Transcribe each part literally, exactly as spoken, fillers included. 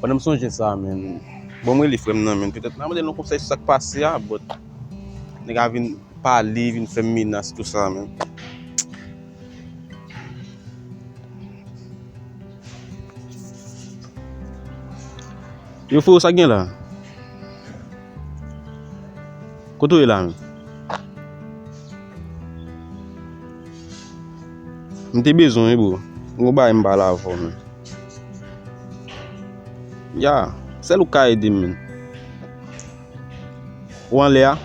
Nan m sonje sa, men. Bon, m rele frè m nan, men. Petèt, m a mande l yon konsèy sou sa k pase a, but nèg la vin pale, vin fè m menas, tou sa, men. Yo, freo, sa k gen la? Kote w ye la, men? M te bezwen, wi, bro. M gon bagay m pale avè w, men. Ya, sèl ou ka ede m, men. Ou anlè a?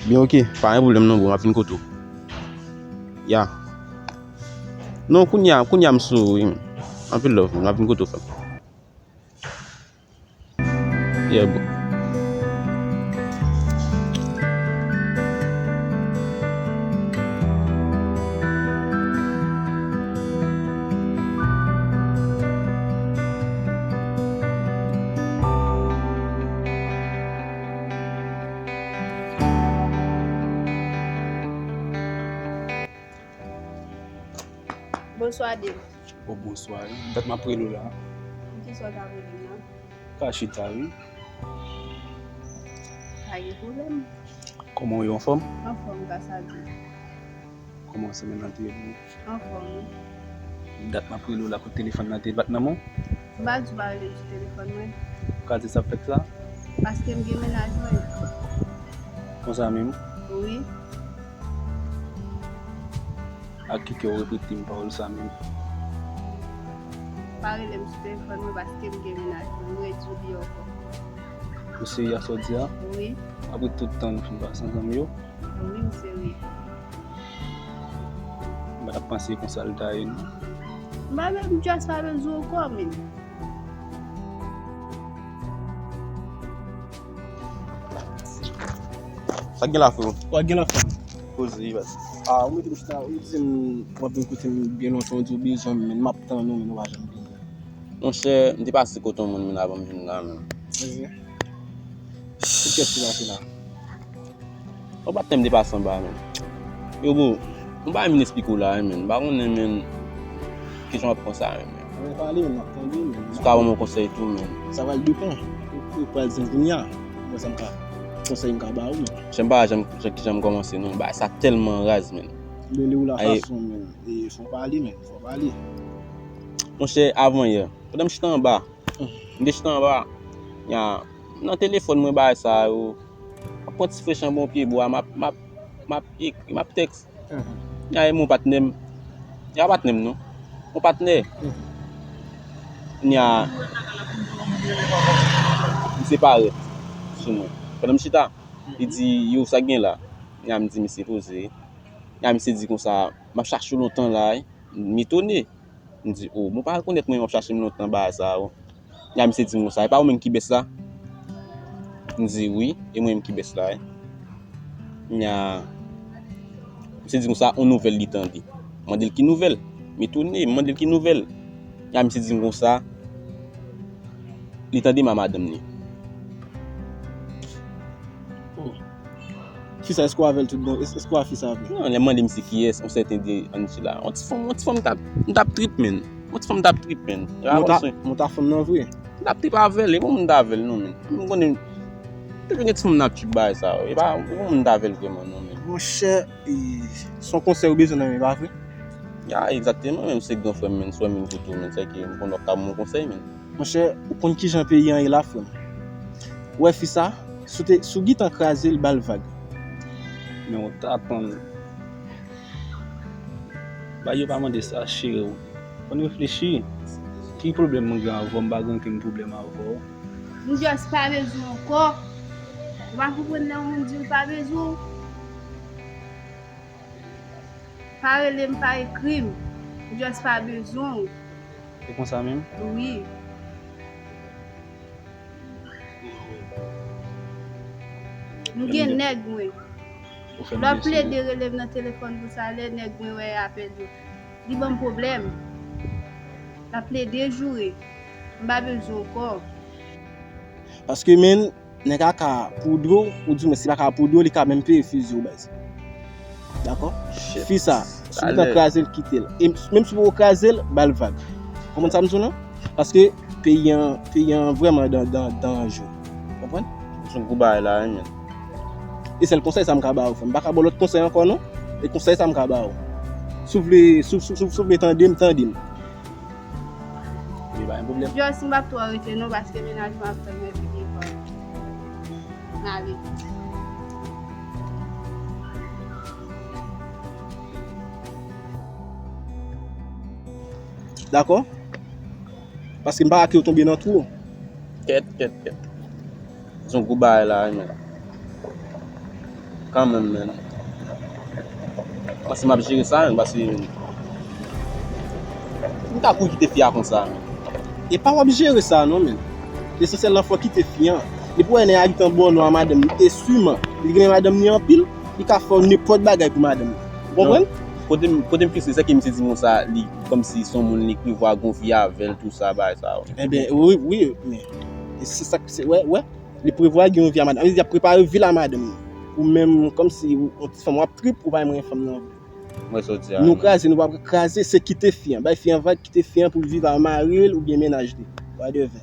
Byen, oke, pa gen pwoblèm non, bro, m ap vin kote w. Ya. Non, kounye a, kounye a m sou ou, wi, men. Anpil love, man, m ap vin kote w, frè m. Yeah, bro. Bonswa, Dave. O, bonswa, wi. Dat m ap rele w la. Poukisa w t ap rele m la? Ka chita, wi. Pa gen pwoblèm. Kòman w ye, anfòm? Anfòm, gras a Dye. Kòman semèn nan te ye pou ou? Anfòm, wi. Dat m ap rele w la, kote telefòn nan te bat nan men w? M pa di w pa rele m sou telefòn mwen. Ou ka di sa k fèt la? Paske m gen mennaj mwen. Konsa menm? Wi. Ak ki kè w repete m pawòl sa menm? Pa rele m sou telefòn mwen paske m gen mennaj mwen. M redi w li ankò. Ou serye ak sa w di a? Wi. Apre tout tan nou fin pase ansanm yo? Wi, m serye. M pa t ap panse konsa l ta ye, non. M pa, m just pa bezwen w ankò, men. Sa k gen la, freo? Wa gen la, frè m. Poze, wi, baz. A, ou mete m chita, ou di m w ap vin kote m byen lontan, ou di w bezwen m, men m ap tann ou, men ou pa janm vini. Monchè, m te pase kote yon moun, men avan m vin la, men. Poukisa w te pase la? Ou pa t tande m te pase anba, men. Yo, bro, m pa vin esplike w la, men. M pa konnen, men, kijan w ap pran sa, men. Anben, pale, men, m ap tande, men. Si w ka ban m yon konsèy tou, men. Sa pral depann. Ou, ou pral di m kounye a. Mwen, sa m ka, konsèy m ka ba ou, men. Jan m pa, jan, jan, kijan m kòmanse, non. Bagay sa tèlman raz, men. Mele w la fason, men. E, fò w pale, men. Fò w pale. Monchè, avan yè, pandan m chita anba, m te chita anba, nya, nan telefòn mwen, bagay sa yo, m ap pran ti frèch anba yon pyebwa, m ap, m ap, m ap ekri, m ap tèks. Nya, e mon patnè m, nya, patnè m non, mon patnè. Nya, misye parèt sou mwen. Pandan m chita, li di, yo, sa gen la? Nya, m di, misye poze. Nya, misye di konsa, m ap chache w lontan la, wi. M etone. M di, o, bon, pa rekonèt mwen, w ap chache m lontan bagay sa yo. Nya misye di m konsa, e pa ou menm ki bès la? M di, wi, e mwen menm ki bès la, wi. Nya misye di konsa, on nouvèl li tande. M mande l ki nouvèl. M etone, m mande l ki nouvèl. Nya misye di m konsa, li tande ma madanm li. Fi sa, èske w avè l tout bon? Èske w a fi sa vre? Non, lè m mande misye kiyès, yon sèten de Angela. Yon ti fanm, yon ti fanm m t ap, m t ap trip, men. Yon ti fanm m t ap trip, men. Monta fanm nan vre? M t ap trip avè l, e bon moun m t avè l, non, men. M konnen, toujou gen ti fanm n ap trip bagay sa yo. E pa, e bon moun m t avè l vrèman, non, men. Monchè, e, se yon konsèy ou bezwen nan men, pa vre? Ya, egzakteman, men se gran frè m, men, si w wè m vin kote w, men, sèke m konnen w ap ka ban m yon konsèy, men. Monchè, ou konn kijan peyi an ye la, frè m. Ou wè fi sa, si w te, si w gentan kraze l, ba l vag. Men w ta tann. Bagay yo pa mande sa, cheri w. Fò n reflechi. Ki pwoblèm mwen gen avè w? M pa gen okenn pwoblèm avè w. M just pa bezwen w ankò. Ou pa konprann lè yon moun di l pa bezwen w? Pa rele m, pa ekri m. M just pa bezwen w. Se konsa menm? Wi. M gen nèg mwen. Lè w plede rele m nan telefòn pou sa, lè nèg mwen wè apèl yo, li ban m pwoblèm. L ap plede joure. M pa bezwen w ankò. Paske, men, nèg la ka poudre w, oudimwen si li pa ka poudre w, li ka menm peye fizi w, baz. Dakò? Shit. Fi sa, Si w gen tan kraze l, kite l. E menm si w poko kraze l, ba l vag. Konprann sa m di w lan? Paske peyi an, peyi an vrèman dan, dan, dan danje. Konprann? Se yon gwo bagay la, wi, men. E sèl konsèy sa m ka ba w, frè m. M pa ka ba w lòt konsèy ankò, non. E konsèy sa m ka ba w. Si w vle, si, si, si, si w vle tande m, tande m. Wi, pa gen pwoblèm. Jòs, m p ap twò rete non, paske mennaj mwen ap tann mwen pi devan. M ale. Dakò? Paske m pa ka kite w tonbe nan twou. Kèt, kèt, kèt. Se yon gwo bagay la, wi, men. Kanmenm, men. Paske m ap jere sa, men, paske m ka kouri kite fi a konsa, men. E pa w ap jere sa, non, men. Lesansyèl lan, fò w kite fi an. Depi w wè nèg la gentan ba w non a madanm li, e siman, li renmen madanm li anpil, li ka fè w nenpòt bagay pou madanm li. Ou konprann? Non. Kote m, kote m fikse, se ke misye di m konsa, li kòmsi se yon moun li prevwa gen yon vi avè l, tou sa, bagay sa yo. Enben, wi, wi, men, e se sa k, se, wè, wè, li prevwa gen yon vi a madanm. Li di ap prepare vi l a madanm li. Ou menm, kòmsi, ou, yon ti fanm w ap trip, ou pa menm gen fanm nan. Mwen soti a. Nou kraze, nou pa kraze, se kite fi an. Bay fi an vag, kite fi an pou l viv a mari l oubyen mennaj li. Whatever.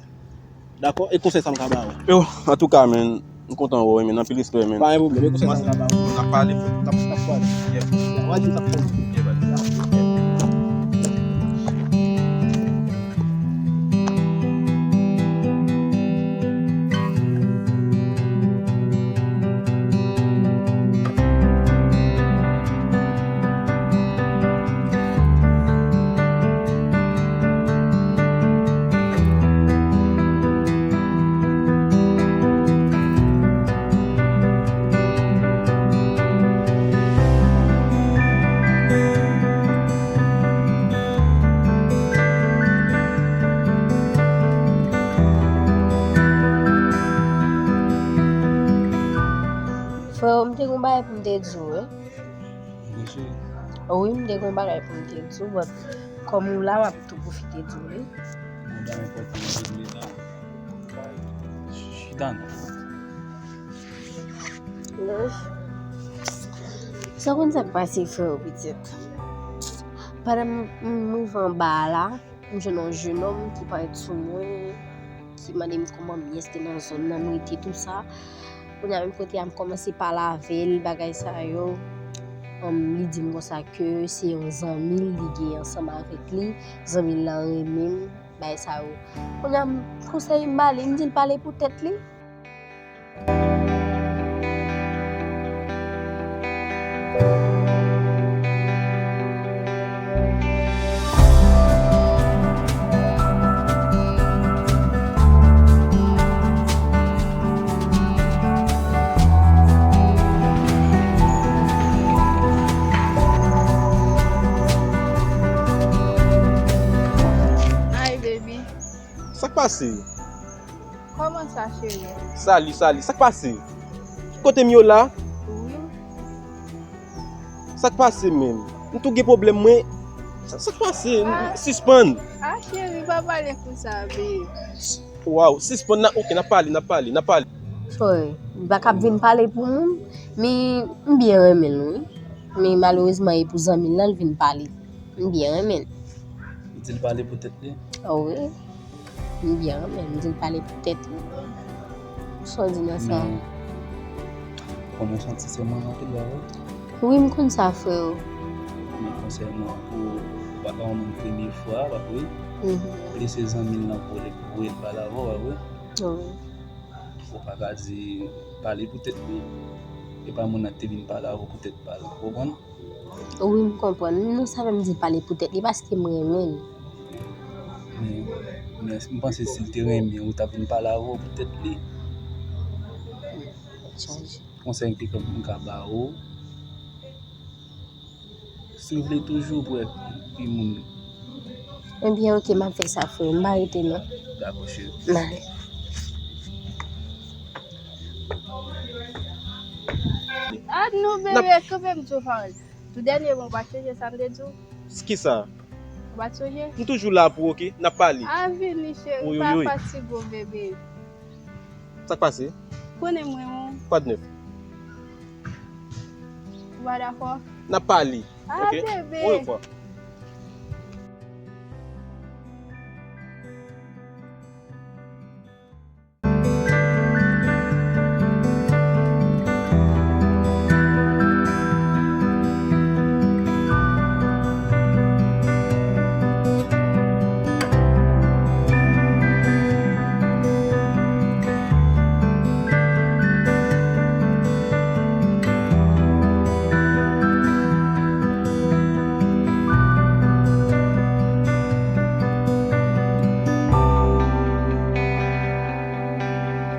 Dakò? E konsèy sa m ka ba w. Yo, antouka, men, m kontan wè w, men, anpil respè, men. Pa gen pwoblèm, e konsèy sa m ka ba w. N ap pale, frè. N ap, n ap pale. Yeah. Wa di n ap pale. Yeah, bye. Freo, m te gon bagay pou m te di w, wi. Wi, m te gon bagay pou m te di w, but kòm ou la, m ap tou pwofite di w li. Bon, bagay enpòtan, m te vle la. Chita non. Sa w konn sa k pase, freo, pitit? Pandan m, m rive anba a la, m jwenn yon jenòm ki parèt sou mwen, ki mande m kòman m ye, si te nan zòn nan m rete, tou sa. Kounye a menm kote a m kòmanse pale avè l, bagay sa yo. Li di m konsa ke se yon zanmi l li gen ansanm avèk li, zanmi l lan renmen m, bagay sa yo. Kounye a m, konsèy m ba li, m di l pale pou tèt li. Hi, baby. Sa k pase? Kòman sa, cheri? Sali, sali. Sa k pase? Kote m yo la? Wi. Sa k pase menm? M tou gen pwoblèm mwen. Sa, sa k pase? Ah. Sispann. Ah, cheri, pa pale konsa, babe. Waw, sispann nan. Oke, n ap pale, n ap pale, n ap pale. Frè, m pa ka ap vin pale pou moun, men m byen renmen l, wi. Men malerezman, e pou zanmi l lan, l vin pale. M byen renmen l. Li di l pale pou tèt li? Ah wi. M byen renmen l. M di l pale pou tèt li. Sa w di nan sa? Men, kòman w santi se mwen anpil la, wi? Wi, m konn sa, freo. Men konsèy mwen pou w pa ka yon moun premye fwa, pa vre? Mhm. Li se zanmi l lan pou l, pou l pale avè w, pa vre? Wi. Ou pa ka di pale pou tèt li. E pa moun nan te vin pale avè w pou tèt pa l. Ou konprann? Wi, m konprann. Non, sa fè m di l pale pou tèt li, paske m renmen l. Men, men èske m panse si l te renmen w, li t ap vin pale avè w pou tèt li? Chanje. Konsèy m pi k ap, m ka ba ou, si w vle toujou pou èt pi moun. Ebyen, oke, m ap fè sa, frè. M pa rete, non. Dakò, cheri. M ale. Ah, non, bebe, kanpe m di w pawòl. Tou dènyèman, ou pa t sonje sa m te di w? Kisa? Ou pa t sonje? M toujou la pou ou, oke? N ap pale. A, vini, cheri, pa fatige w, bebe. Sa k pase? Konnen mwen, ou. Kwa de nèf? Ou pa dakò? N ap pale. Ah, Ok? bebe. Ou repran.